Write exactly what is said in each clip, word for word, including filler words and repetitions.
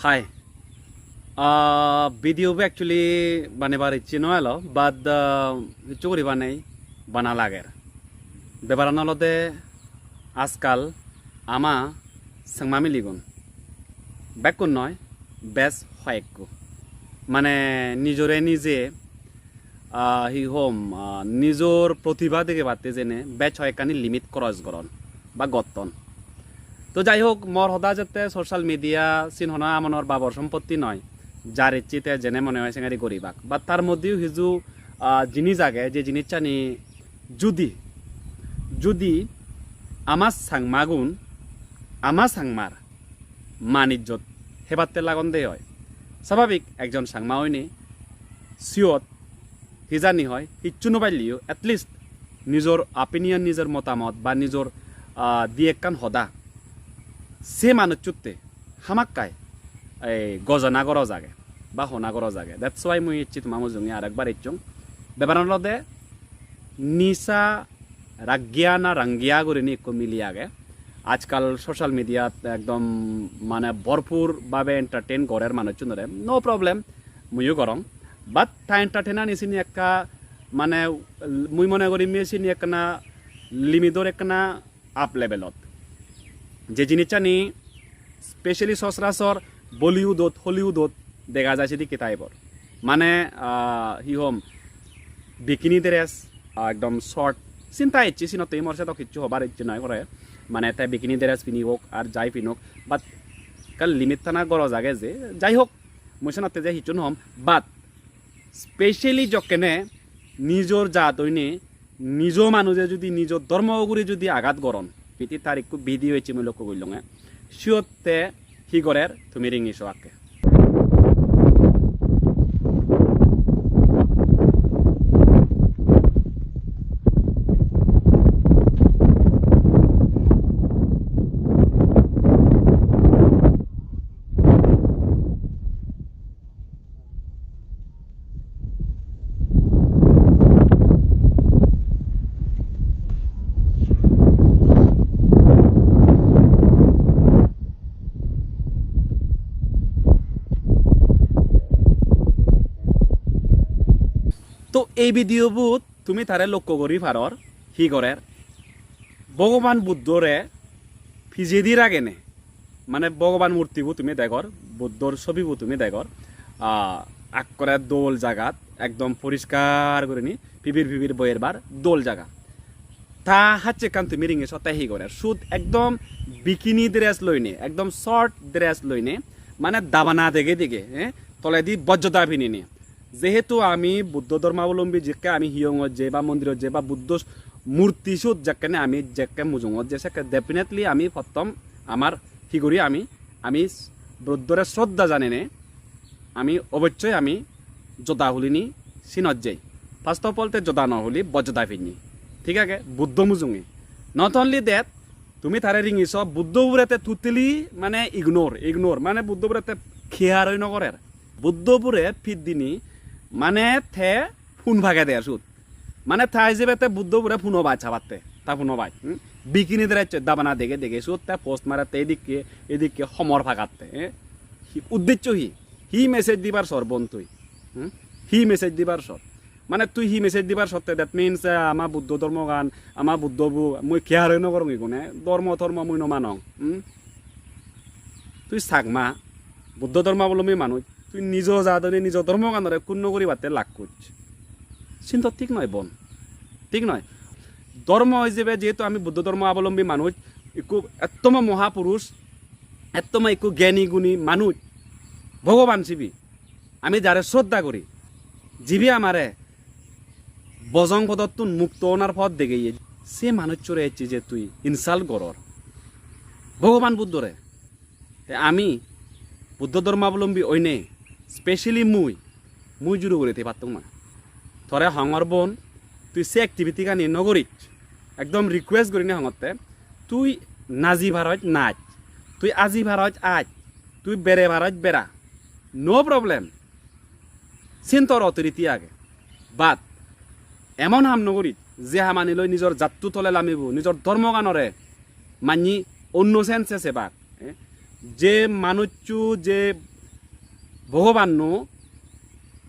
Hi. Ah, video bo actually banebar icche no elo, but, ah, hissu guribar nei, bana lager. Bebaran olode ajkal ama Changma miligun, bekkun noi, bej hoyekko, mane nijore nije, ah, hi hom, ah, nijor protibha degebatte jene bej hoyekkani limit cross goron ba gotton. To jai hok, mor hoda jette social media sin hono amonor babor sompotti noi, jar icche te jene mone hoi sengari goribak. But tar moddheyo hiju, ah, jinis age, je jinissani judi, judi ama Changmagun, ama Changmar man ijjot hebatte lagonde oi, sababik ekjon Changma oine siyot hi jani hoi, hissu no pailleyo, at least nijor opinion, nijor motamot ba nijor, ah, di ekkan hoda se manucchutte hamakkai ei gojana goroj age ba hona goroj age. That's why mui ecche toma mujunge arekbar ecchong. Bebaran olode Nisha Raggiya na Rangiya gurinei ekko mili age. Ajkal social mediat ekdom mane bhorpur bhabe entertain gorer manuchunore. No problem, muiyo gorong. But ta entertainani sini ekka mane mui mone gori me sini ekkana limit or ekkana up levelot. Je jinissani specially sochorachor Bollywoodot, Hollywoodot dega jai sedokke type or. Mane, ah, hi hom, bikini dress, ah, ekdom short. Sinta ecche, sinotte mor sedok hissu hobar ecche noi gore. Mane te bikini dress pini hok ar jai pinok, but ekkan limit thana goroj age je. Jai hok, mui senotte je hissu no hom, but specially jokkene nijor jat oine, nijo manuje judi nijo dhormo ugure judi agat goron, piti tar ekko video ecche mui lokko gorilonge, siyotte hi gorer tumi ringi so akke. To ei video bot tumi tare lokko guri paror, hi gorer. Bhogoban Buddhore pijedi ragene, mane Bhogoban murtibo tumi degor, Buddhor sobibo tumi degor, ah, akkore dol jagat, ekdom poriskar gurinei, pibir pibir boyerbar dol jaga. Ta hacche ekkan tumi ringi so te hi gorer. Sut ekdom bikini dress loine, ekdom short dress loine, mane dabana dege dege, eh, toledi bojjoda pinine. Jehetu ami Buddho dhormabolombi, jekke ami hiyongot je ba mondirot je ba Buddho murti siyot jekkene ami jekke mujungot je, sekke definitely ami pottom amar hi guri ami, ami Buddhore shraddha janine ami obossoi ami joda hulini sinot jei. First of all, te joda no huli, bojjoda pinni. Thik age? Buddho mujunge. Not only that, tumi tare ringi so, Buddho bure te totally mane ignore, ignore. Mane Buddho bure te care oi no gorer. Buddho bure pit dini, mane te phun page der sut. Mane ta ijebe te Buddho bure phuno baj habatte, ta phuno baj. Hmm? Bikini dress dabana dege dege sut te post maratte, edikke, edikke homor pagatte. Eh? Hi uddeccho hi? Hi message dibar sor bon tui? Hmm? Hi message dibar sor? Mane tui hi message dibar sotte, that means, eh, ama Buddho dhormogan, ama Buddho bu, mui care no gorong igune, dhormo thormo mui no manong. Hmm? Tui Chakma, Buddho dhormabolombi manuj, tui nijo jadone nijo dhormoganore khunno guribatte lakkoj. Sinto thik noi bon. Thik noi. Dhormo ijebe jehetu ami Buddho dhormo abolombi manuj, ikku ettomo mohapurush, ettomo ikku gyani guni manuj, Bhogoban sibe. Ami jare shraddha guri, jibe amare bojong podottun mukto onar pot degeye, se manuchchore ecche je tui insult goror, Bhogoban Buddhore. Te ami Buddho dhormabolombi oine, specially mui, mui juru guri thei pattung na. Tore hongor bon, tui se activity gani no goris. Ekdom request gurinei hongotte, tui naji paroj naj, tui aji paroj aj, tui bere paroj bera. No problem. Siyen tor authority age. But emon ham no gorit, je hamani loi nijor jatto tole lamibo, nijor dhormoganore manye onno sense sebak. Eh? Je manuccho, je Bhogobanno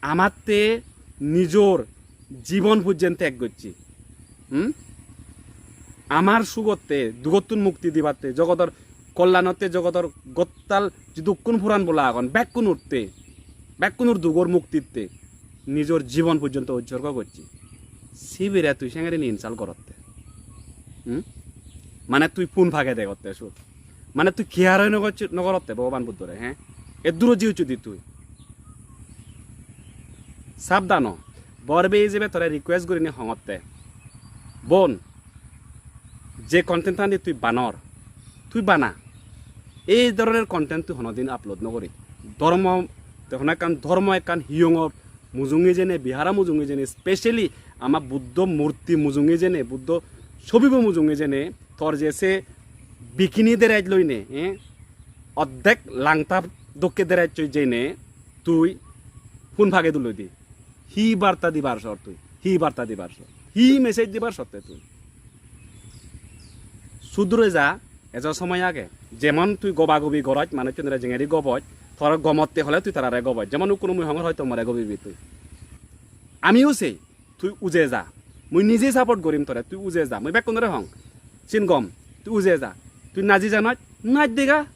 amatte nijor jibon pojjonto tek gocche. Hmm? Amar sugotte, dugottun mukti dibatte, jogodor kollanotte, jogodor gottal jidukkun puran bola agon, bekkunotte, bekkunor dugor muktitte nijor jibon pojjonto utsorgo gocche. Sibere tui sengeri insult gorotte. Hmm? Mane tui pun page degotte sut. Mane tui care-o no gocch-, no gorotte Bhogoban Buddhore, he? Edduro jiucchudi tui. Sabdhan o, bor bhei ijebe tore request gurinei hongotte. Bon, je content-ani tui banor, tui bana. Ei dhoronor content tui honodin upload no gori. Dhormo, te hono ekkan dhormo ekkan hiyongo mujunge jene, biharo mujunge jene, specially ama Buddho murti mujunge jene, Buddho sobibo mujunge jene, tor je se bikini dress loine, eh, oddek langta dokke dress loi jene tui pun page duloi di. Hi barta dibar sor tui? Hi barta dibar sor? Hi message dibar sotte tui? Sudure ja, ejo somoy age. Jemon tui gobagobi goroj, manuchchunore jengeri goboj, tor gomotte hole tui tarare goboj. Jemon ukkuno mui hongor hoito more gobibi tui. Amiyo sei, tui uje ja. Mui nije support gorim tore, tui uje ja. Mui bekkunore hong. Sin gom, tui uje ja. Tui naji janoj, naj dega.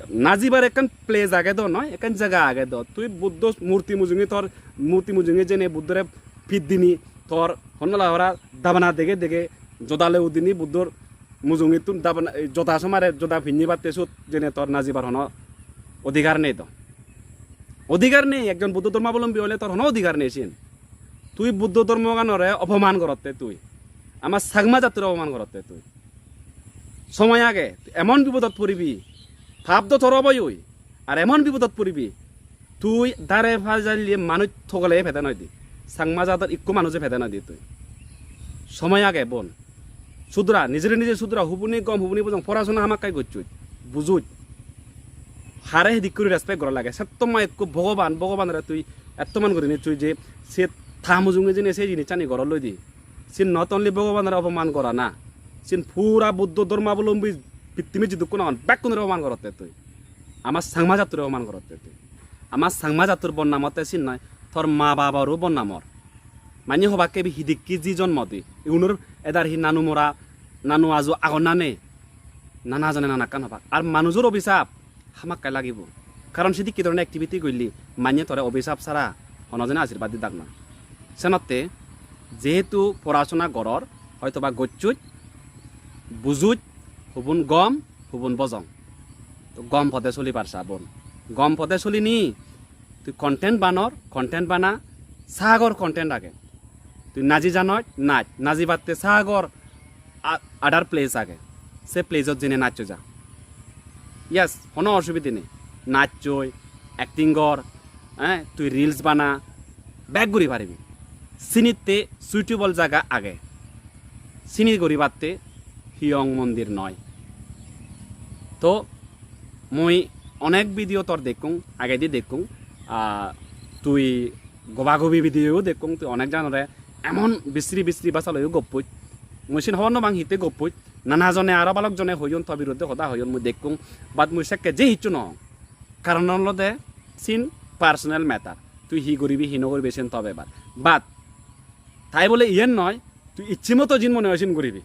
Najibar ekkan place age do noi, ekkan jaga age do. Tui Buddho murti mujunge tor, murti mujunge jene Buddhore pit dini, tor honnala hora dabana dege dege, jodale udini Buddhor mujungittun dabana, ei joda somare joda pinnibatte sut jene tor najibar hono odhikar nei do. Odhikar nei, ekjon Buddho dhormabolombi ole tor hono odhikar nei siyen. Tui Buddho dhormoganore opoman gorotte tui. Ama Changma jattore opoman gorotte tui. Somoy age, emon bipodot poribi, pap do tor oboi oi, ar emon bipodot poribi, tui dare pajalle manuj togole pede noi di, Changma jador ikko manuje pede noi di tui. Somoy age bon, sudura, nijere nije sudura, hubuni gom, hubuni bojong, porasona hamakkai gocchoj, bujoj. Hare hidik guri respect gora lage, settomma ikko Bhogoban, Bhogobanore tui ettoman gurinei tui je se ta mujunge jeinei se jinissani gorot loi di. Sin not only Bhogobanore opoman gorana, sin pura Buddho dhormabolombi pittimit jidukkun agon, bekkunore opoman gorotte tui. Ama Changma jattore opoman gorotte tui. Ama Changma jattor bodnam otte sin noi, tor ma baboro bodnam or. Manye hobakke ibe hidikke ji jonmo di. Igunor edar hi nanu mora, nanu aju agon na nei? Nana jone nanakkan hobak. Ar manujor obisap hamakkai lagibo. Karon sidikke dhoronor activity golle manye tore obisap sara hono jone ashirbad didak noi. Senotte jehetu porasona goror, hoytoba gocchoj, bujoj, hubun gom, hubun bojong. To gom pode solibar sa bon. Gom pode solini tui content banor, content bana, sagor content age. Tui naji janoj, naj, najibatte sagor a-, other place age. Se place-ot jeinei nachcho ja. Yes, hono osubide nei. Nachchoi, acting gor, eh, tui reels bana, bek guri paribi. Sinitte suitable jaga age. Sini guribatte hiyong mondir noi. To mui onek video tor dekkung, agedi dekkung, ah, tui gobagobi video-o dekkung, tui onek janore emon bisri bisri basa loiyo goppuj. Mui sin hobor no pang hitte goppuj. Nana jone aro balok jone hoyon, to biruddhe hoda hoyon, mui dekkung. But mui sekke je hissu no hong. Karon olode sin personal matter. Tui hi guribi, hi no guribi, sen to bebar. But tai bole iyen noi, tui icche moto jin mone oi sin guribi.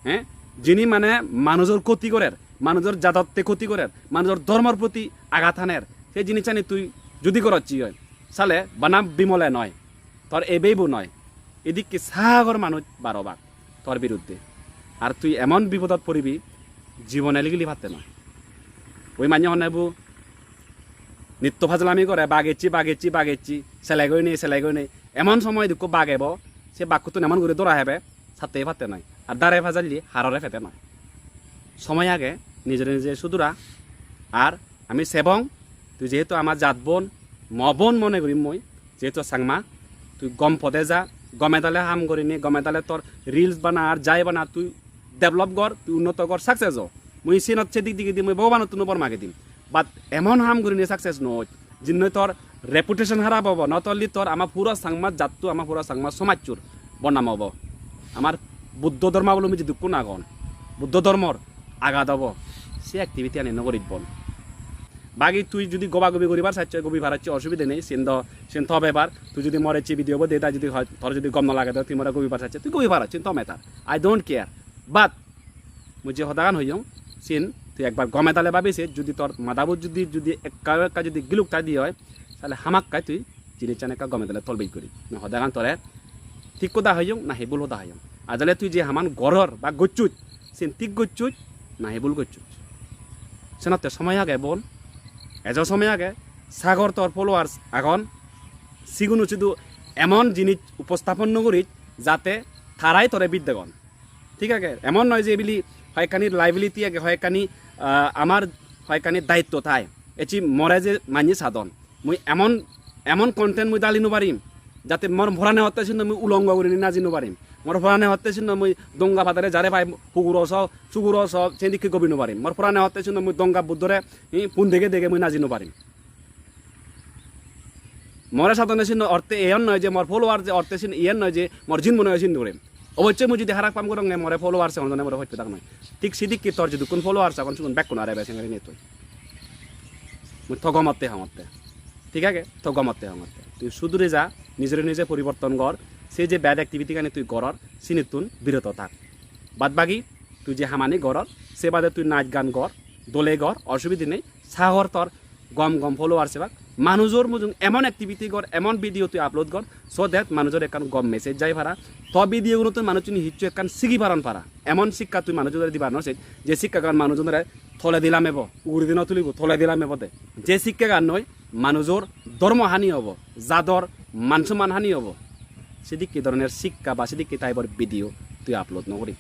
He? Jini mane manujor khoti gorer, manujor jadotte khoti gorer, manujor dhormor proti agat haner, se jinissani tui judi gorocchi oi, sale bana bimole noi, tor ebeibo noi. Edikke sagor manuj barobak tor biruddhe. Ar tui emon bipodot poribi, jibone ligili patte noi. Oi manye honne bu nitto pajlami gore, bagecchi, bagecchi, bagecchi, selegoi nei, selegoi nei. Emon somoy dukko bagebo, se bakkottun emon guri dora hebe, sattei patte noi. Ar dare pajalle harore pede noi. Somoy age, nijore nije sudura. Ar ami sebong, tui jehetu ama jat bon, mo bon mone gurim mui, jehetu Changma, tui gom pode ja, gome dale ham gurinei, gome dale tor reels bana ar jai bana, tui develop gor, tui unnoto gor, success o. Mui sinot se dik digedi mui Bhogobanottun bor magi dim. But emon ham gurinei success no oj, jinnoi tor reputation harap obo, not only tor, ama puro Changma jatto, ama puro Changma somajjor bodnam obo. Amar Buddho dhormabolombi jidukkun agon, Buddho dhormor agat obo. Se activity ani no gorit bon. Bagi tui judi goba gobi guribar sacche, gobi paracche, osubide nei, sen do, sen to bebar. Tui judi more se video bo de, ta judi hoi, tor judi gom no lage, tui more gobi par sacche, tui gobi paracche, sen to matter. I don't care. But mui je hodagan hoyong, sen tui ekbar gome dale babi se, judi tor madabot judi, judi ekka ekka judi giluk thai di oi, sale hamakkai tui jinissan ekka gome dale tolbej guri. Na hodagan tore thik hoda hoyong, na he bul hoda hoyong. Ajole tui je haman goror ba gocchuj, sen thik gocchuj, na he bul gocchuj. Senotte somoy age bon, ejo somoy age, sagor tor followers agon, siguno sudu emon jinis upostapon no goris, jate tarai tore bid degon. Thik age, emon noi je bili hoyekkani liability age, hoyekkani, ah, amar hoyekkani daitto thai. Ecche more je manye sadon, mui emon, emon content mui dali no parim, jate mor porane hotte sinno mui ulongo gurinei naji no parim. Mor porane hotte sinno mui donga padare jare pai huguro so, suguro so, sedikke gobi no parim. Mor porane hotte sinno mui donga buddore, hi, pun dege dege mui naji no parim. More sadonne sinno orte eyan noi je mor follower je orte sin iyan noi je mor jin mone oi sin gurim. Obossoi mui judi harap kaam goronge more follower se onjone more hojpe dak noi. Thik sidikke tor jidukkun follower agon sigun bekkun are be sengeri nei toi. Mui to gomotte hongotte. Thik age? To gomotte hongotte. Tui sudure ja, nijore nije poriborton gor, se je bad activity gani tui goror, sinittun biroto thak. Bad bagi tui je hamani goror, se bade tui naj gan gor, dole gor, osubide nei, sagor tor gom gom follower sebak. Manujor mujung emon activity gor, emon video tui upload gor, so that manujor ekkan gom message jai para. To video gunottun manuchchune hissu ekkan sigi paron para. Emon sikka tui manujore dibar no sej, je sikkagan manujonore tole dilam ebo, uguredi no tulibo, tole dilam ebo de. Je sikkagan noi manujor dhormo hani obo, jador man somman hani obo. Sidikke dhoronor sikka ba sidikke type-or video tui upload no gori.